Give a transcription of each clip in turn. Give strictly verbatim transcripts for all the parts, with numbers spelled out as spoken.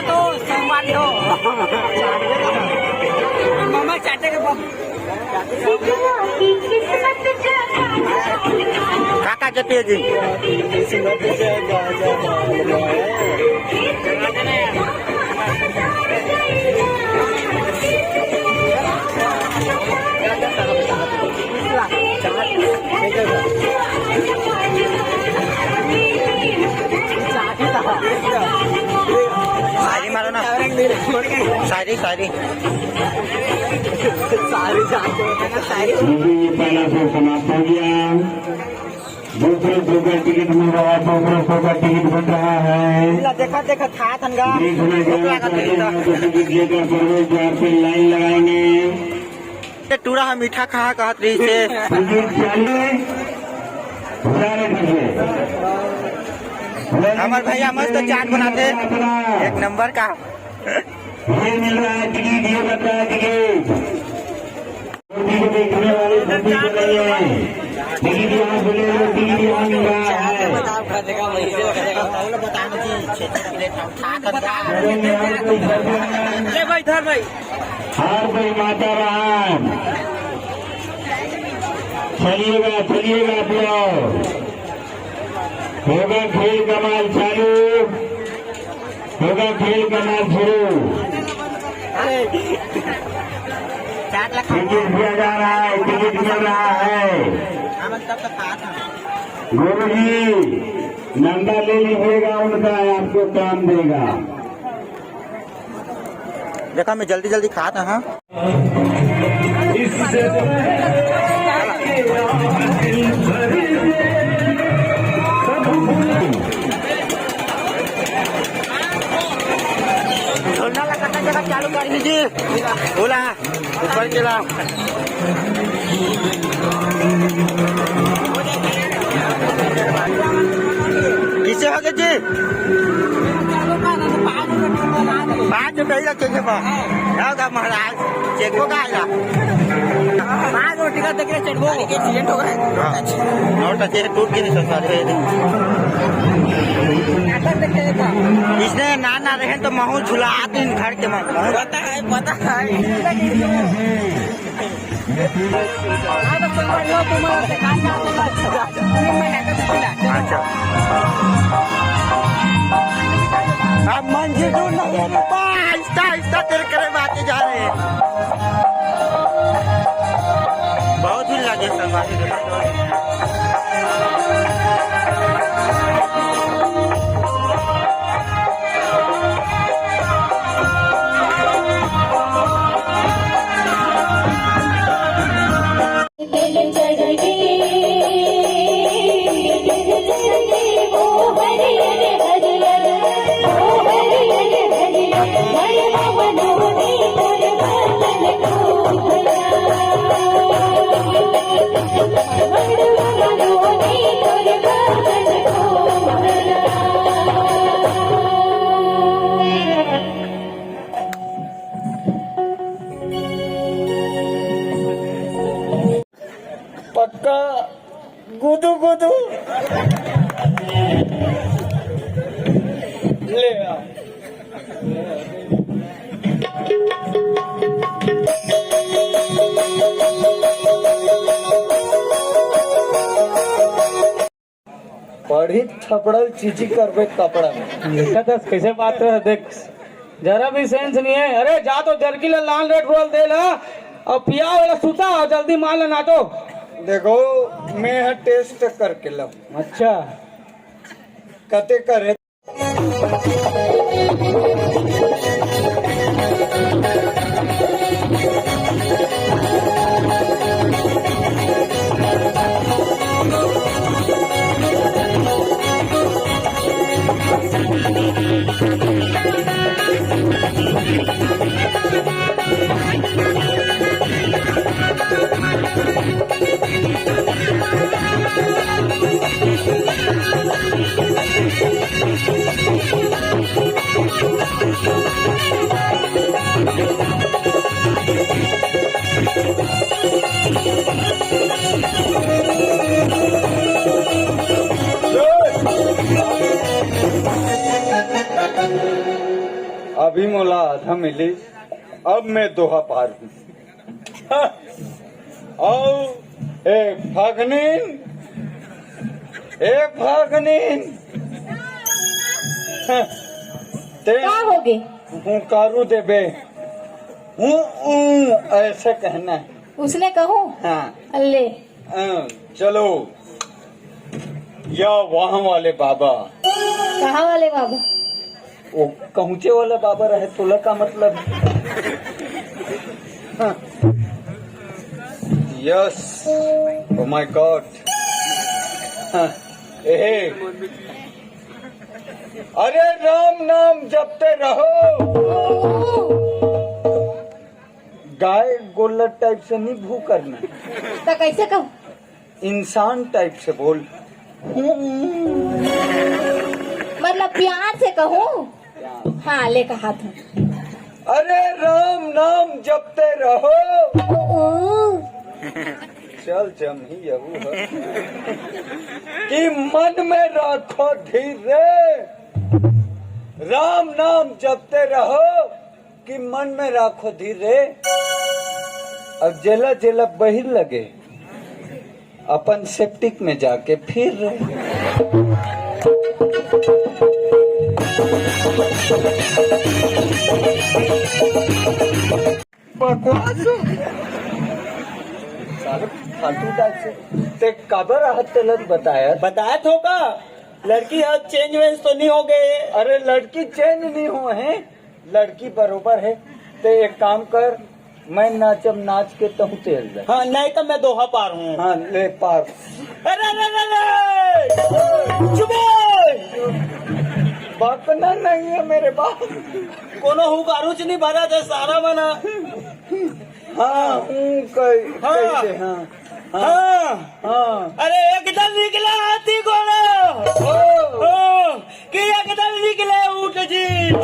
तो संगवारी हो। मम्मा चाटे के बा-, काका जतिया जी। शायरी मारो ना। शायरी, शायरी। शायरी जान के बताना, शायरी। ये पहला set समाप्त हो गया। दूसरे show का टिकट मिल रहा है, दूसरे show का टिकट बन रहा है। देखा, देखा, था थनगा। देखना चाहते हैं तो टिकट लेकर प्रवेश द्वार पे लाइन लगाएंगे। ते टूरा ह मीठा खाहा कहत रहिस हे। टिकट चालू, जा रे करके। हमर भैया मस्त चाट बनाथे, एक नंबर का। ये मिल रहा है टिकट, ये बता टिकट। टिकट देखने वाले सभी को नहीं है। टिकट यहाँ से ले लो, टिकट यहाँ मिल रहा है। अरे यहाँ कोई शब्द नहीं है। ले भाई, धर भाई। हर कोई माता राम। चलिएगा, चलिएगा आप लोग। होगा खेल कमाल चालू, होगा खेल कमाल शुरू। टिकट दिया जा रहा है, टिकट मिल रहा है। गुरु जी, नंबर ले लीजिएगा उनका, आपको काम देगा। देखा, मैं जल्दी जल्दी खात हूँ। झोलना लगा, जगह चालू कर दीजिए। बोला। ऊपर चला। किसे हो गए जी? पाँच रुपये ही रखे थे बा। क्या होगा महाराज? चेकबो का आएगा? पाँच रोटी का देख रहे चेकबो। एक्सीडेंट हो गया। हाँ। नोट अच्छे से टूट के नहीं सकता। इसने ना ना रहे तो महू झुला आते हैं घर के मन। पता है, पता है। अच्छा। अब मंजिल दूर नहीं है, पापा, आहिस्ता, आहिस्ता तेरे करे बातें जा रहे हैं। बहुत दिन लगे संगवारी। पक्का गुदु गुदु। ले आ। पढ़ी थपड़ल चीची करबे कपड़ा में। देखा दस कैसे बात है, देख जरा भी सेंस नहीं है। अरे जा तो जरकी ला लाल रेड बोल दे ला और पिया वाला सूता और जल्दी मार ला नाचो। देखो मैं ह टेस्ट करके लाऊं। अच्छा। कते करे। अभी मोला आधा मिली, अब मैं दोहा पार हूँ। हाँ। अउ ए फागनिन, ए फागनिन, हाँ, ते का होगे? हुंकारू देबे, हूँ, ऊँ, ऐसे कहना है। उसने कहूँ? हाँ। ले। हाँ, चलो, या वहाँ वाले बाबा। कहाँ वाले बाबा? वो कहूँचे वाला बाबा रहे, तोला का मतलब? Yes, oh my God. हाँ, ए, अरे राम नाम जपते रहो। गाय गोल्लर टाइप से नहीं भू करना। तो कैसे कहूँ? इंसान टाइप से बोल। मतलब प्यार से कहूँ? हाँ, ले कहा था। अरे राम नाम जपते रहो। ओ, ओ। चल जम ही यहू है। कि मन में राखो धीर रे, राम नाम जपते रहो। कि मन में राखो धीर रे, अब जेला जेला बहिर लगे, अपन सेप्टिक में जाके फिर रे। बकवास हो। साले फालतू टाइप से। ते काबर आहत तेला बताया? बताया थो का? लड़की ह चेंज वेंज तो नहीं हो गए? अरे लड़की चेंज नहीं हो है, लड़की बरोबर है। ते एक काम कर, मैं नाचब, नाच के तहूँ तेल दे। हाँ, नहीं तो मैं दोहा पार हूँ। हाँ, ले पार। अरे, अरे, अरे, अरे! चुप हो! बकना नहीं है मेरे बाप। कोनो हुकारूच नहीं भरा थे सारा मना। हाँ, ऊँ कह, हाँ। कह दे, हाँ। हाँ। हाँ। अरे एक दल निकले हाथी घोड़ा। ओ। ओ, कि एक दल निकले ऊंट जी। ओ।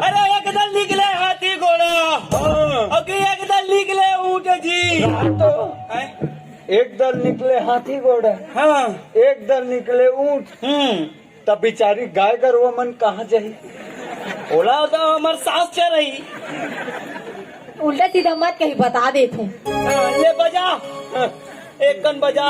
अरे एक दल निकले हाथी घोड़ा। हाँ। और कि एक दल निकले ऊंट जी। तो हैं? एक दल निकले हाथी घोड़ा। हाँ। एक दल निकले ऊंट। हम्म। तब बिचारी गाय गरुवा मन कहाँ जाही? ओला तो हमर सास चरही। उल्टा सीधा मत कही, बता देत हूँ। हाँ, ले बजा। हाँ, एक कन बजा।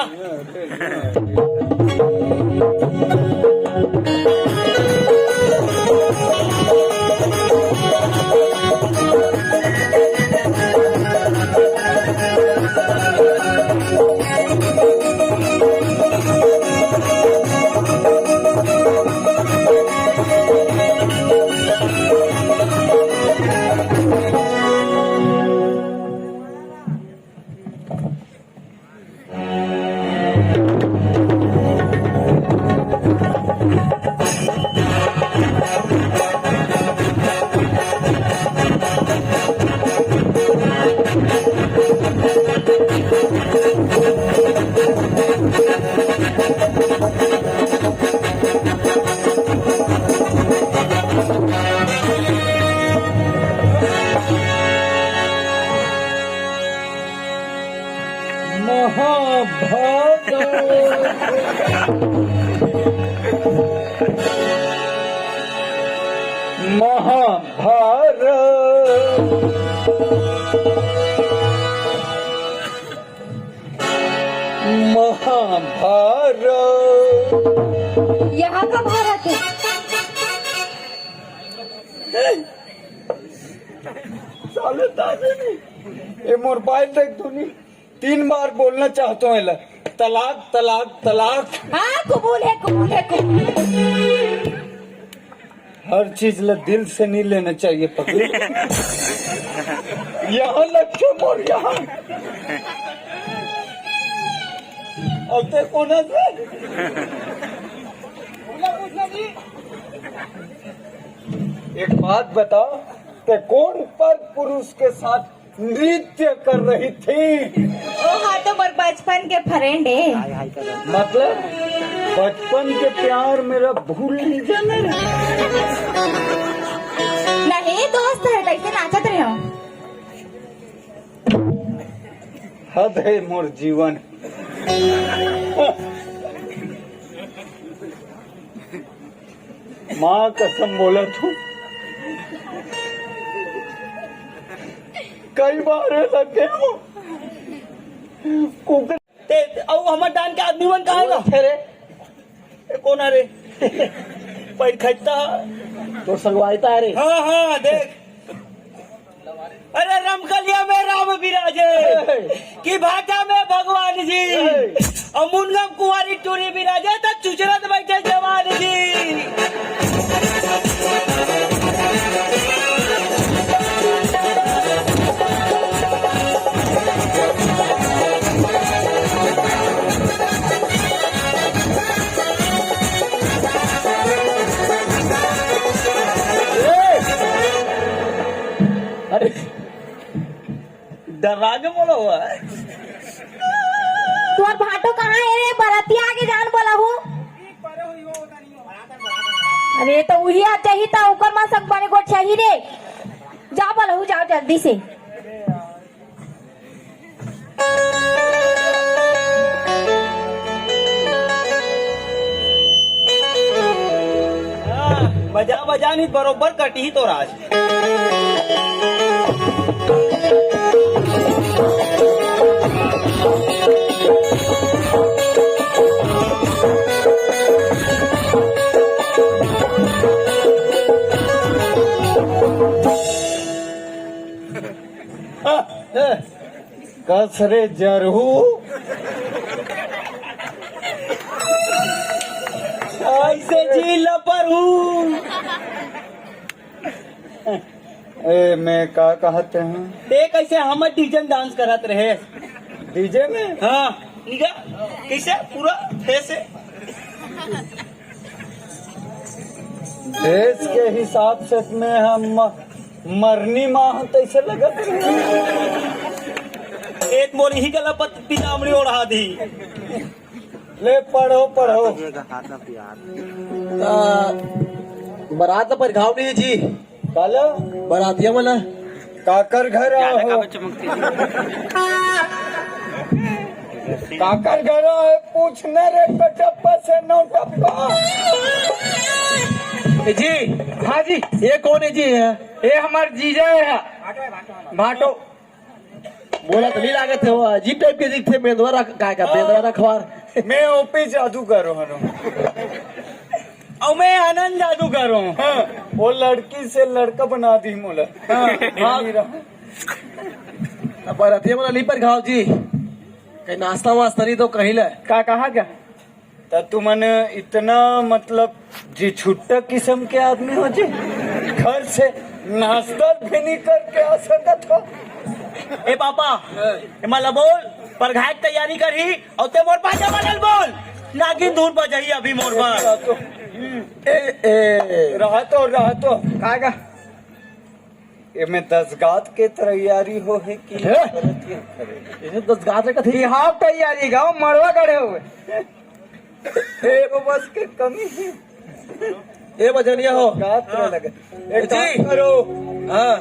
महाभारत। महाभारत। महाभारत। यहाँ का भारत है। साले दादी नहीं, ये मोर बाल देख तू नहीं। तीन बार बोलना चाहता हूँ एला, तलाक, तलाक, तलाक। हाँ, कबूल है, कबूल है, कबूल है। हर चीज ला दिल से नहीं लेना चाहिए पगली। यहाँ लग के मोर यहाँ। और ते कोना से? एक बात बताओ, ते कौन पर पुरुष के साथ नृत्य कर रही थी? ओ हाँ, तो मोर बचपन के friend है। मतलब बचपन के प्यार मेरा भूल नहीं जाना। नहीं दोस्त है, कैसे नाचत रहे हो? हद है मोर जीवन। माँ कसम बोलत हूँ, कई बार लगे हो कुकर। ते, अउ हमर डान के आदमी मन कहाँ हे गा? थे रे। ए, कोन हे रे? पैर खटता। तोर संगवारी ता रे। हाँ, हाँ, देख। अरे रमकलिया में राम विराजे, कि भाटा में भगवान जी, अउ मुनगम कुंवारी टूरी विराजे, त चुचरत बइठे जवान जी। अरे, डरा के बोला हुआ है। तोर भाटो कहाँ हे रे? बरतिया आगे जान बोला हूँ। अरे, त उही आ जाही, त ओकर मन संग बने गोठियाही रे। जा बोला हूँ, जाओ जल्दी से। हाँ, बजा बजा नहीं, बरोबर कटही तोर आज। कस रे जरहू। ऐसे जी लपरहू। ए, मैं का कहत हूँ? ते कैसे हमर डीजे में डांस करत रहे? डीजे में? हाँ, निगा, कैसे पूरा फेस है। देश के हिसाब से मैं हम म-, मरनी माँ हूँ, तैसे लगत रहे। एक मोर ही गला पत-, पितामड़ी ओढ़ा दी। ले पढ़ो, पढ़ो। त बरात ला परिघाव नहीं जी। काला? बरातिया मन ह। काकर घर आए हो? काकर घर आए, पूछना रे कटप्पा से नौ टप्पा। ए जी। हाँ जी। ये कोन हे जी? ये हमर जीजा हे। भाटो। मोला तो नहीं लागत हे, वो अजीब टाइप के दिखथे, बेंदवा रख-, काय का, बेंदवा रखवार। मैं ओपी जादूगर हूँ। अउ मैं आनंद जादूगर हूँ। हाँ, वो लड़की से लड़का बना दी मोला। हाँ, हाँ। नहीं रहा। अब बरतिया मोला नहीं परिघाव जी। कहीं नाश्ता वास्ता नहीं तो कहीं ले। का कहा क्या? त तुमन इतना, मतलब, जी, छुट्टा किस्म के आदमी हो जी, घर से नाश्ता भी नहीं करके आ सकत हो। ए पापा, ए मला बोल, परघाए के तैयारी करही, अउ ते मोर बाजा वाला ल बोल, नागिन धुन बजाही अभी मोर बर। ए, ए। रहा तो, रहा तो। का, का? एमे दस गात के तैयारी हो हे कि हे? एमे दस गात के कथी? बिहाव तैयारी गाँव मड़वा गढ़े हुए। एगो बस के कमी हे। ए बजनिया हो। गात रे लगे। एक जी। काम करो। हाँ।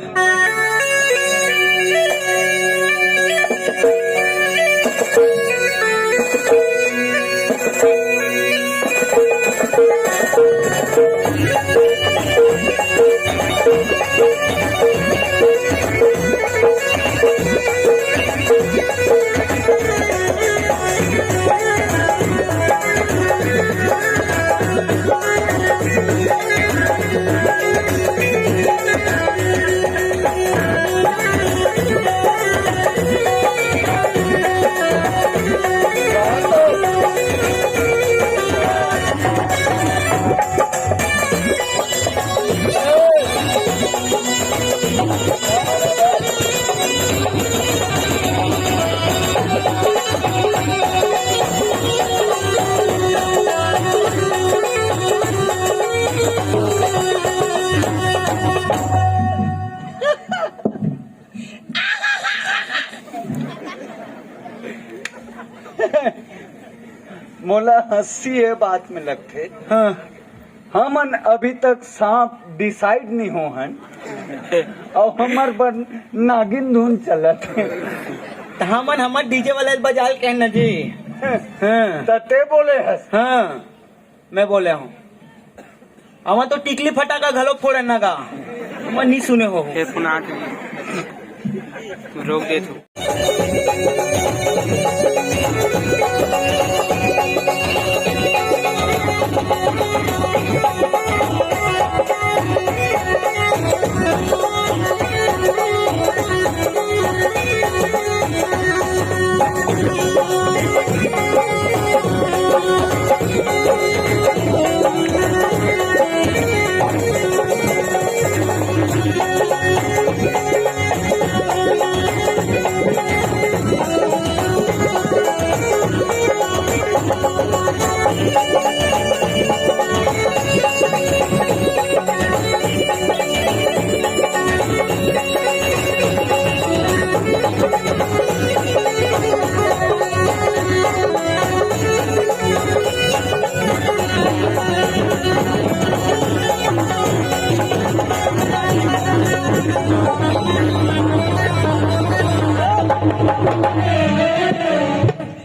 मोला हंसी ये बात में लगथे। हाँ। हमन अभी तक सांप डिसाइड नहीं हो हन, अउ हमर बर नागिन धुन चलत हे। त हमन हमर डीजे वाला ल बजा ल कहन न जी। हाँ। त ते बोले हस। हाँ, मैं बोले हूँ। हमन तो टिकली फटाका घलो फोड़न न गा। मैं नहीं सुने हो। हे पुनाथ, रोक दे तू।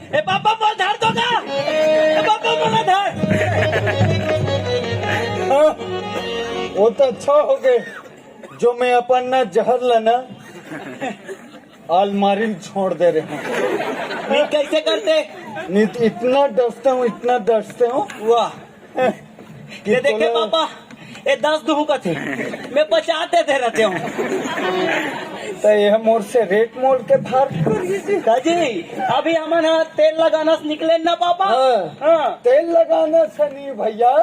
ए पापा, मोला धर तो का? ए पापा, मोला धर। हाँ, वो तो अच्छा हो गए जो मैं अपन ना जहर ला ना अलमारी में छोड़ दे रहे हूँ। नहीं, कैसे करते? नहीं तो इतना डसते हूँ, इतना डसते हूँ। वाह। ये देखे तोला पापा, ये दस दूँ कथे, मैं पचास दे दे रहते हूँ। तो ये मोर से रेट मोल के फार करिए जी। दाजी, अभी हमन हा तेल लगाना से निकले ना पापा। हाँ। हाँ। तेल लगाना से नहीं भैया,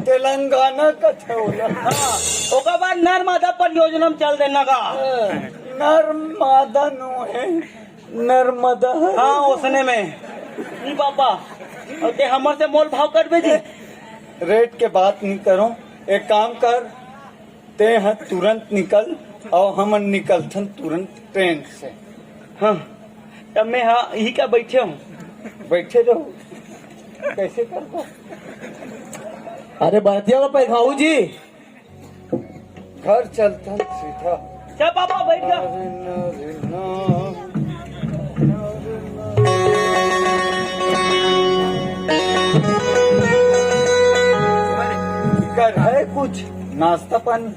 तेलंगाना का छे ओला। हाँ, ओकर बाद नर्मदा परियोजना में चल देना का। हाँ, नर्मदा नो है, नर्मदा। हाँ, उसने में। ई पापा, और ते हमर से मोल भाव करबे जी। रेट के बात नहीं करो, एक काम कर, ते ह तुरंत निकल, और हमन निकलथन तुरंत ट्रेन से। हाँ, तब मैं हाँ यही का बैठे हूँ। बैठे रहो, कैसे करबो? अरे बरतिया ला पैखाऊ जी। घर चलथन सीधा। चल पापा, बैठ जा। अरे ना रे ना। कर है कुछ नाश्ता पानी?